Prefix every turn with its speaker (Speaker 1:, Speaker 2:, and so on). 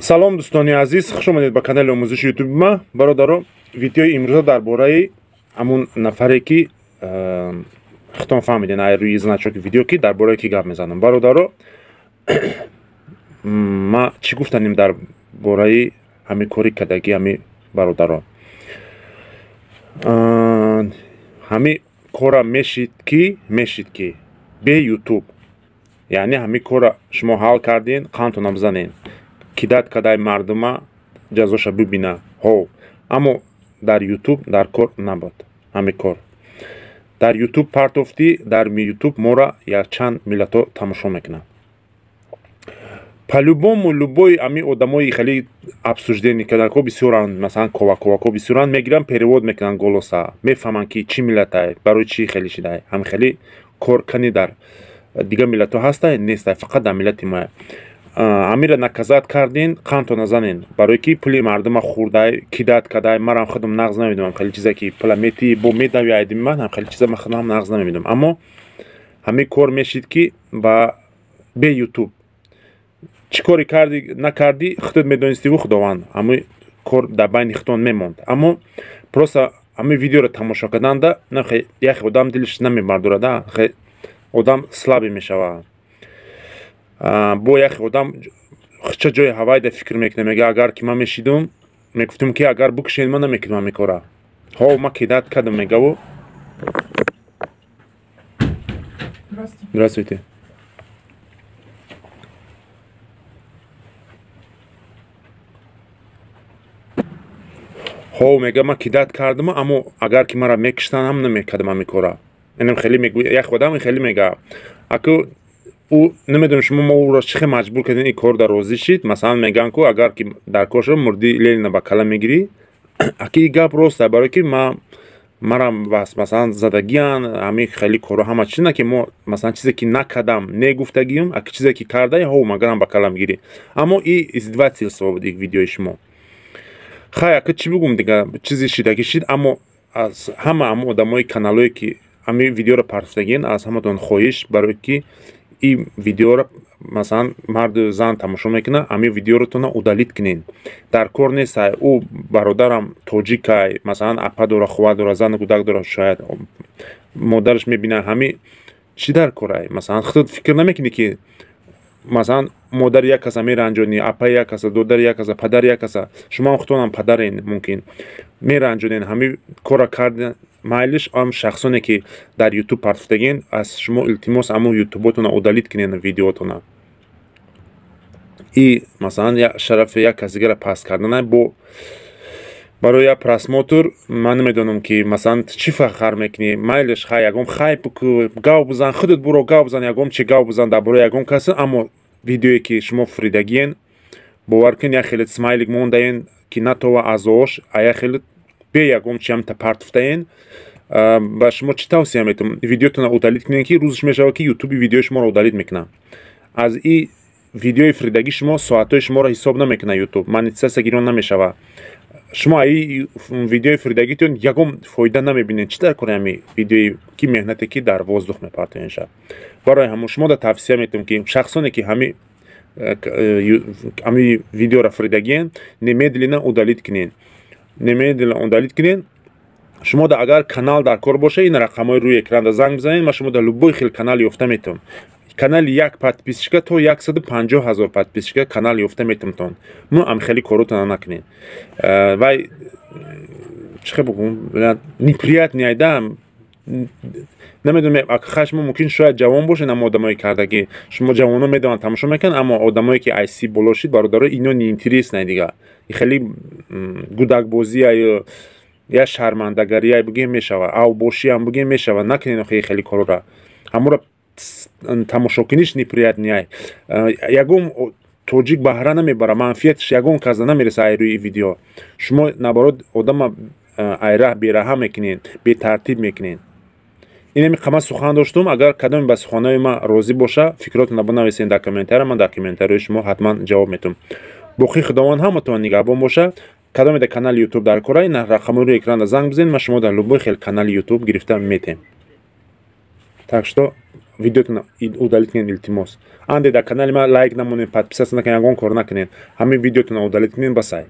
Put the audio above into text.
Speaker 1: Салом, дӯстони азиз, хуш омадед ба канали омӯзиши ютуби ма. Бародаро, видеои имрӯза дар бораи ҳамун нафаре, ки хитон фаҳмиден ай рӯи значоки видео, ки дар бораи ки гап мезанам. Бародаро, ма чӣ гуфтанем дар бораи ҳамин кори кардагӣ ҳами бародаро? Ҳами кора мешид ки бе ютуб, яъне ҳами кора шумо ҳал кардин, қандтона бизанен, кидать кадай мардума ҷазоша бибина, ҳо, аммо дар ютуб дар кор набуд. Ҳами кор дар ютуб партофтӣ, дар ютуб мора якчанд миллатҳо тамошо мекунанд. По-любому, любой ами одамои хеле обсуждение кардако бисёранд, масалан, коваковако бисёранд, мегиранд, перевод мекунанд голоса, мефаҳманд, ки чӣ миллатай, барои чӣ хеле шидай. Ҳами хеле кор кани дар дигар миллатҳо ҳастай, нестай, фақат дар миллати мо. Амира наказать кардин, қандто назанен, барое ки пули мардума хӯрдай, кидать кадай. Марам худам нағз намедонам хеле чизе, ки пула метии, бо медави айдими ман, ҳам хеле чиза ман худам нағз намедонам. Аммо ҳамин кор мешид ки ба бе ютуб. Чӣ коре кардӣ, накардӣ, худат медонистиву худованд, ҳамин кор дар байни худтон мемонд. Аммо просто ҳамин видеоро тамошо карданда яхе одам дилаш намебардорада, одам слабый мешавад. Бо яхе одам ча ҷои ҳавайда фикр мекунад, мега, агар ки ман мешидум, мегуфтум, ки агар букушед, ман намекунам ҳамин кора. Ҳо, ман кидать кардам, мегаву. Здравствуйте. Ҳо, мега, ман кидать кардам, аммо агар ки маро мекуштанд ҳам, намекардам ҳамин кора. Инам хеле мегӯ, як одам хеле мега, аку ӯ намедонам, шумо мо ӯро чӣ хел маҷбур кардем, ин кор дар розӣ шид. Масалан, мегӯянд ку, агар ки дар кор шуда мурди, Ленина ба кала мегирӣ. Аки и гап рост, барое ки ма марам бас, масалан, задагиян ҳамин хеле корро, ҳама чиз, на ки мо, масалан, чизе ки накардам, негуфтагиюм, аки чизе ки карда, ҳо, магарам ба кала мегирӣ. Аммо и издевательство буд ик видеои шумо. Хай, ака, чӣ бигӯм дига, чизи шидагӣ шид. Аммо аз ҳама ҳама одамои каналое, ки ҳамин видеоро партофтагиен, аз ҳаматон хоҳиш, барое ки ин видеоро, масалан, марду зан тамошо мекунад, ҳамин видеоротона удалить кунед. Дар кор нестай. Ӯ бародарам тоҷикай, масалан, апа дора, хова дора, зану кӯдак дора, шояд модараш мебинад. Ҳамин чӣ дар корай? Масалан, худат фикр намекунӣ, ки, масалан, модари як каса меранҷонӣ, апаи як каса, додари як каса, падари як каса, шумоам худтонам падарен, мумкин меранҷонед. Ҳамин корра карда, майлиш. Ам шахсоне, ки дар ютуб партофтагиен, аз шумо илтимос, ҳамун ютуботона удалить кунед, видеотона. И масалан, шарафи як кас дигара паст кардана бо барои як просмотр, ман намедонам, ки, масалан, чӣ фахр мекунӣ. Майлиш, хай, ягон хайп гав бизан, худат буро гав бизан, ягон чи гав бизан дар бораи ягон кас. Аммо видеое, ки шумо фуридагиен, бовар кун, як хеле смайлик мондаен, ки натова аъзоош, а як хеле бе ягон чи ҳамта партофтаен. Ба шумо чӣ тавсия метавам? Видеотона удалить кунед, ки рӯзш мешавад, ки ютуби видеои шуморо удалить мекунад. Аз и видеои фуридагӣ шумо соатҳои шуморо ҳисоб намекунад ютуб, монетизатсия гирон намешавад. Шумо аи видеои фуридагитон ягон фоида намебинед. Чӣ дар кори ҳами видеои ки меҳнате, ки дар воздух мепартоенша? Барои ҳамон шумо да тавсия метавам, ки шахсоне, ки ҳами видеоро фуридагиен, немедленно удалить кунед, немедленно удалить кунед. Шумо да агар канал дар кор боша, ин рақамҳои рӯи экранда занг бизанед, ман шумо дар любой хел канал ёфта метавам. Канали як подписчика то 150 000 подписчика канал ёфта метавонтон. Мо ам хеле коротона накунед. Вай чӣ хел бигӯм, неприятный айда, намедонам. Хай, шумо мумкин шояд ҷавон бошед, аммо одамое кардагӣ шумо ҷавоно медонанд, тамошо мекунанд. Аммо одамое, ки айси боло шид, бародаро, ино неинтересный дига, хеле гудакбозия, я шармандагария бигем мешава, авбошиам бигем мешава. Накунед охи хеле корора, ҳамура тамошокуниш неприятный. Ягон тоҷик баҳра намебара, манфиатш ягон каза намереса ай рӯи видео. Шумо, наоборот, одама айраҳ бераҳа мекунед, бетартиб мекунед. Инами қама сухан доштум. Агар кадоме ба суханҳои ман розӣ боша, фикротонро бинависед дар комментария, ман дар комментариҳои шумо ҳатман ҷавоб метавам. Боқӣ худованд ҳаматон нигаҳбон боша. Кадоме дар канали ютуб дар кора, ин рақамҳои рӯи экранда занг бизанед, ман шумо дар любой хел канали ютуб гирифта метем. Так что Видеотон удалить кунед, илтимос. Анде дар канали ман лайк намонед, подписаться накунед, ягон кор накунед, ҳамин видеотонро удалить кунед, басай.